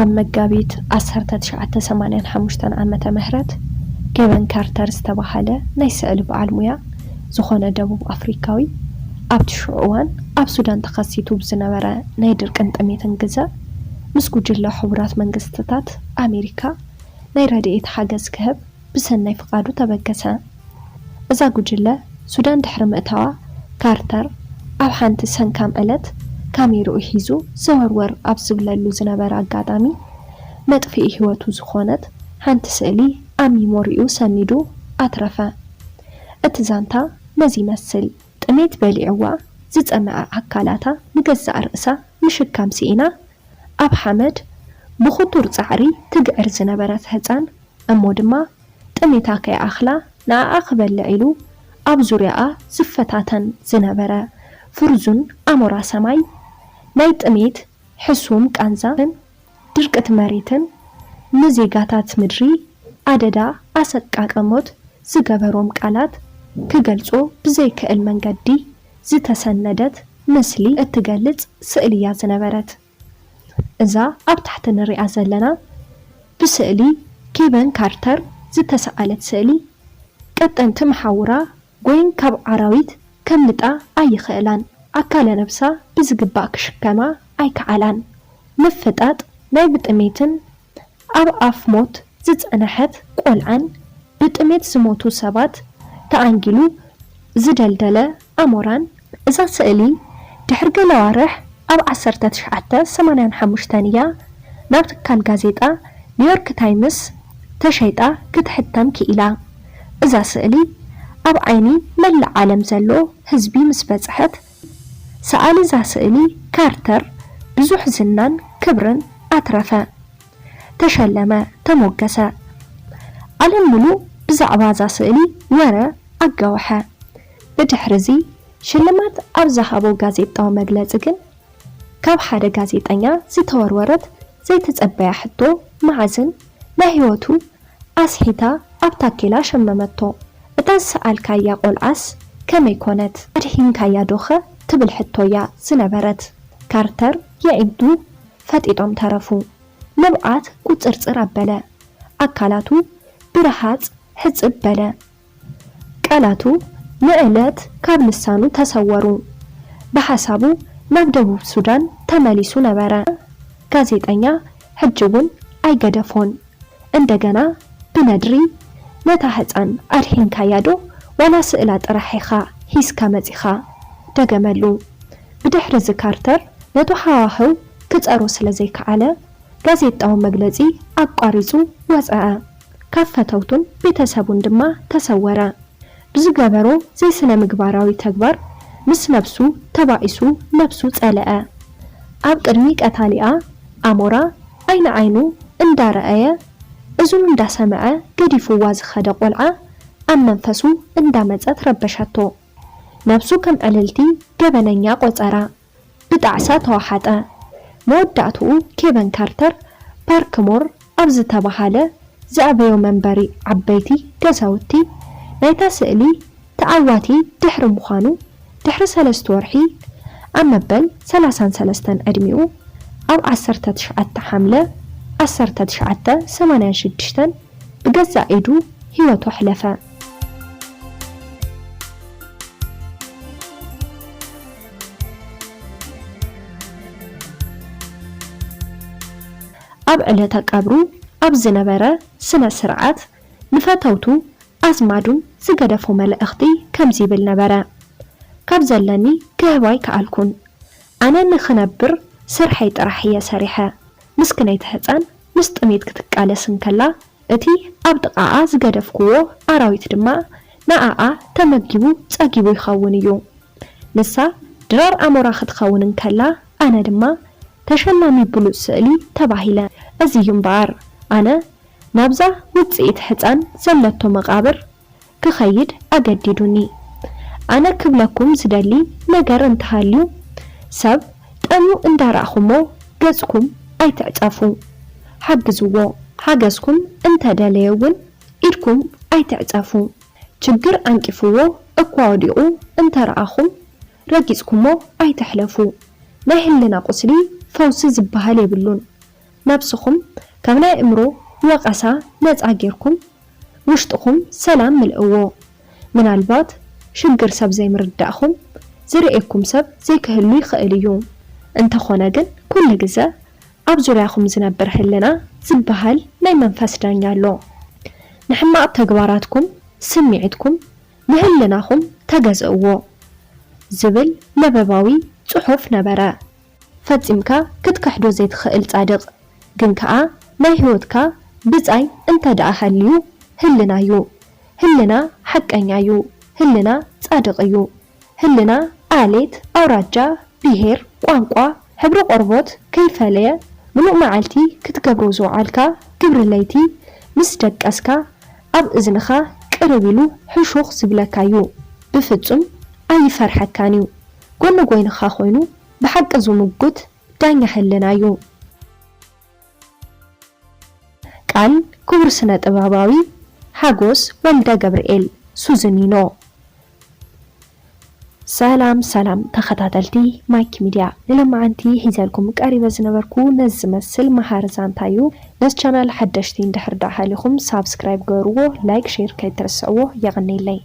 ኣብ መጋቢት ዓሰርተ ትሽዓተ ሰማንያን ሓሙሽተን ዓመተ ምህረት፣ ኬቨን ካርተር ዝተባህለ ናይ ስእሊ በዓል ሙያ ዝኾነ ደቡብ ኣፍሪካዊ፣ ኣብቲ ሽዑ እዋን ኣብ ሱዳን ተኸሲቱ ብዝነበረ ናይ ድርቅን ጥሜትን ግዘ፣ ምስ ጉጅለ ሕቡራት መንግስትታት ኣሜሪካ ናይ ረድኤት ሓገዝ ክህብ ብሰናይ ፍቓዱ ተበገሰ። እዛ ጉጅለ ሱዳን ድሕሪ ምእታዋ፣ ካርተር ኣብ ሓንቲ ሰንካም ዕለት ካሜርኡ ሒዙ ዘወርወር ኣብ ዝብለሉ ዝነበረ ኣጋጣሚ፣ መጥፍኢ ህይወቱ ዝኾነት ሓንቲ ስእሊ ኣብ ሚሞሪኡ ሰኒዱ ኣትረፈ። እቲ ዛንታ ነዚ ይመስል። ጥሜት በሊዕዋ ዝጸመዐ ኣካላታ ንገዛእ ርእሳ ምሽካም ስኢና፣ ኣብ ሓመድ ብኽቱር ጻዕሪ ትግዕር ዝነበረት ህጻን እሞ ድማ፣ ጥሜታ ከይኣኽላ ንኣኣ ክበልዕ ኢሉ ኣብ ዙርያኣ ዝፈታተን ዝነበረ ፍርዙን ኣሞራ ሰማይ፣ ናይ ጥሜት ሕሱም ቃንዛን ድርቅቲ መሬትን ንዜጋታት ምድሪ ኣደዳ ኣሰቃቂ ሞት ዝገበሮም ቃላት ክገልጾ ብዘይክእል መንገዲ ዝተሰነደት ምስሊ እትገልጽ ስእሊ እያ ዝነበረት። እዛ ኣብ ታሕቲ ንሪኣ ዘለና ብስእሊ ኬቨን ካርተር ዝተሰኣለት ስእሊ፣ ቀጠንቲ መሓውራ ጎይን ካብ ኣራዊት ከምልጣ ኣይኽእላን። ኣካለ ነብሳ ብዝግባእ ክሽከማ ኣይከኣላን። ምፍጣጥ ናይ ብጥሜትን ኣብ ኣፍ ሞት ዝጸንሐት ቆልዓን ብጥሜት ዝሞቱ ሰባት ተኣንጊሉ ዝደልደለ ኣሞራን። እዛ ስእሊ ድሕሪ ገለ ኣዋርሕ ኣብ ዓሰርተ ትሽዓተ ሰማንያን ሓሙሽተን እያ ናብ ትካል ጋዜጣ ኒውዮርክ ታይምስ ተሸይጣ ክትሕተም ክኢላ። እዛ ስእሊ ኣብ ዓይኒ መላእ ዓለም ዘሎ ህዝቢ ምስ በጽሐት፣ ሰኣሊ እዛ ስእሊ ካርተር ብዙሕ ዝናን ክብርን ኣትረፈ። ተሸለመ፣ ተሞገሰ። ዓለም ምሉእ ብዛዕባ እዛ ስእሊ ወረ ኣጋወሐ። ብድሕሪ እዚ ሽልማት ኣብ ዝሃቦ ጋዜጣዊ መግለጺ ግን፣ ካብ ሓደ ጋዜጠኛ ዝተወርወረት ዘይተጸበያ ሕቶ መዓዝን ናይ ህይወቱ ኣስሒታ ኣብ ታኬላ ሸመመቶ። እታ ዝሰኣልካያ ቆልዓስ ከመይ ኮነት? ኣድሒንካያ ዶኸ? ትብል ሕቶ እያ ዝነበረት። ካርተር የዒንቱ ፈጢጦም ተረፉ። ንብዓት ቁጽርጽር ኣበለ። ኣካላቱ ብረሃጽ ሕጽብ በለ። ቃላቱ ንዕለት ካብ ልሳኑ ተሰወሩ። ብሓሳቡ ናብ ደቡብ ሱዳን ተመሊሱ ነበረ። ጋዜጠኛ ሕጂ እውን ኣይገደፎን። እንደገና ብነድሪ፣ "ነታ ህጻን ኣድሒንካያ ዶ ዋላ ስእላ ጥራሕ ኢኻ ሒዝካ መጺኻ?" ደገመሉ። ብድሕሪ እዚ ካርተር ነቲ ሃዋህው ክጸሮ ስለ ዘይከኣለ፣ ጋዜጣዊ መግለጺ ኣቋሪጹ ወጸኣ። ካብ ፈተውቱን ቤተሰቡን ድማ ተሰወረ። ብዝገበሮ ዘይስነ-ምግባራዊ ተግባር ምስ ነብሱ ተባኢሱ ነብሱ ጸልአ። ኣብ ቅድሚ ቀታሊኣ ኣሞራ ዓይኒ ዓይኑ እንዳረኣየ፣ እዝኑ እንዳሰምዐ ገዲፍዋ ዝኸደ ቆልዓ፣ ኣብ መንፈሱ እንዳመጸት ረበሸቶ። ነብሱ ከም ዕልልቲ ገበነኛ ቆጸራ። ብጣዕሳ ተዋሓጠ። መወዳእትኡ ኬቨን ካርተር ፓርክሞር ኣብ ዝተባህለ ዝኣበዮ መንበሪ ዓበይቲ ገዛውቲ ናይታ ስእሊ ተዓዋቲ ድሕሪ ምዃኑ፣ ድሕሪ ሰለስተ ወርሒ፣ ኣብ መበል ሰላሳን ሰለስተን ዕድሚኡ፣ ኣብ ዓሰርተ ትሽዓተ ሓምለ ዓሰርተ ትሽዓተ ሰማንያን ሽዱሽተን ብገዛእ ኢዱ ህይወቱ ኣሕለፈ። ኣብ ዕለተ ቀብሩ ኣብ ዝነበረ ስነ ስርዓት፣ ንፈተውቱ ኣዝማዱን ዝገደፎ መልእኽቲ ከምዚ ይብል ነበረ፣ "ካብ ዘለኒ ክህብ ኣይከኣልኩን። ኣነ ንኽነብር ስርሐይ ጥራሕ እየ ሰሪሐ። ምስክነይቲ ህጻን ምስ ጥሜት ክትቃለስ እንከላ፣ እቲ ኣብ ጥቓኣ ዝገደፍክዎ ኣራዊት ድማ ንኣኣ ተመጊቡ ጸጊቡ ይኸውን እዩ። ንሳ ድራር ኣሞራ ክትኸውን እንከላ፣ ኣነ ድማ ተሸላሚ ብሉጽ ስእሊ ተባሂለ። እዚ እዩ እምበኣር፣ ኣነ ናብዛ ውጽኢት ሕጻን ዘለቶ መቓብር ክኸይድ ኣገዲዱኒ። ኣነ ክብለኩም ዝደሊ ነገር እንተሃልዩ፣ ሰብ ጠምዩ እንዳረኣኹሞ ገጽኩም ኣይትዕጸፉ። ሓግዝዎ። ሓገዝኩም እንተደለየ እውን ኢድኩም ኣይትዕጸፉ። ችግር ዓንቂፍዎ እኳ ወዲቑ እንተረኣኹም ረጊጽኩሞ ኣይትሕለፉ። ናይ ህልና ቁስሊ ፈውሲ ዝበሃል የብሉን። ነብስኹም ካብ ናይ ኣእምሮ ወቐሳ ነጻ ጌርኩም ውሽጥኹም ሰላም ምልእዎ። ምናልባት ሽግር ሰብ ዘይምርዳእኹም ዝርእየኩም ሰብ ዘይክህሉ ይኽእል እዩ። እንተኾነ ግን ኩሉ ግዘ ኣብ ዙርያኹም ዝነብር ህልና ዝበሃል ናይ መንፈስ ዳኛ ኣሎ። ንሕማቕ ተግባራትኩም ስምዒትኩም ንህልናኹም ተገዝእዎ ዝብል መበባዊ ጽሑፍ ነበረ። ፈጺምካ ክትክሕዶ ዘይትኽእል ጻድቕ ግን ከኣ ናይ ህይወትካ ብጻይ እንተ ደኣ ሃልዩ ህልና እዩ። ህልና ሓቀኛ እዩ። ህልና ጻድቕ እዩ። ህልና ዓሌት፣ ኣውራጃ፣ ብሄር፣ ቋንቋ፣ ሕብሪ ቆርቦት ከይፈለየ ምሉእ መዓልቲ ክትገብሮ ዝወዓልካ ግብሪ ለይቲ ምስ ደቀስካ ኣብ እዝንኻ ቅርብ ኢሉ ሕሹኽ ዝብለካ እዩ። ብፍጹም ኣይፈርሐካን እዩ። ጎኒ ጎይንኻ ኮይኑ ብሓቂ ዝምጉት ዳኛ ህልና እዩ። ቃል ክቡር ስነ ጥበባዊ ሓጎስ ወልደ ገብርኤል ሱዝኒኖ። ሰላም ሰላም ተኸታተልቲ ማይክ ሚድያ፣ ንሎማዓንቲ ሒዘልኩም ቀሪበ ዝነበርኩ ነዚ ዝመስል መሃሪ ዛንታ እዩ። ነዚ ቻናል ሓደሽቲ እንድሕር ደኣ ሃሊኹም ሳብስክራይብ ገርዎ፣ ላይክ ሼር ከይትርስዕዎ። የቐንየለይ።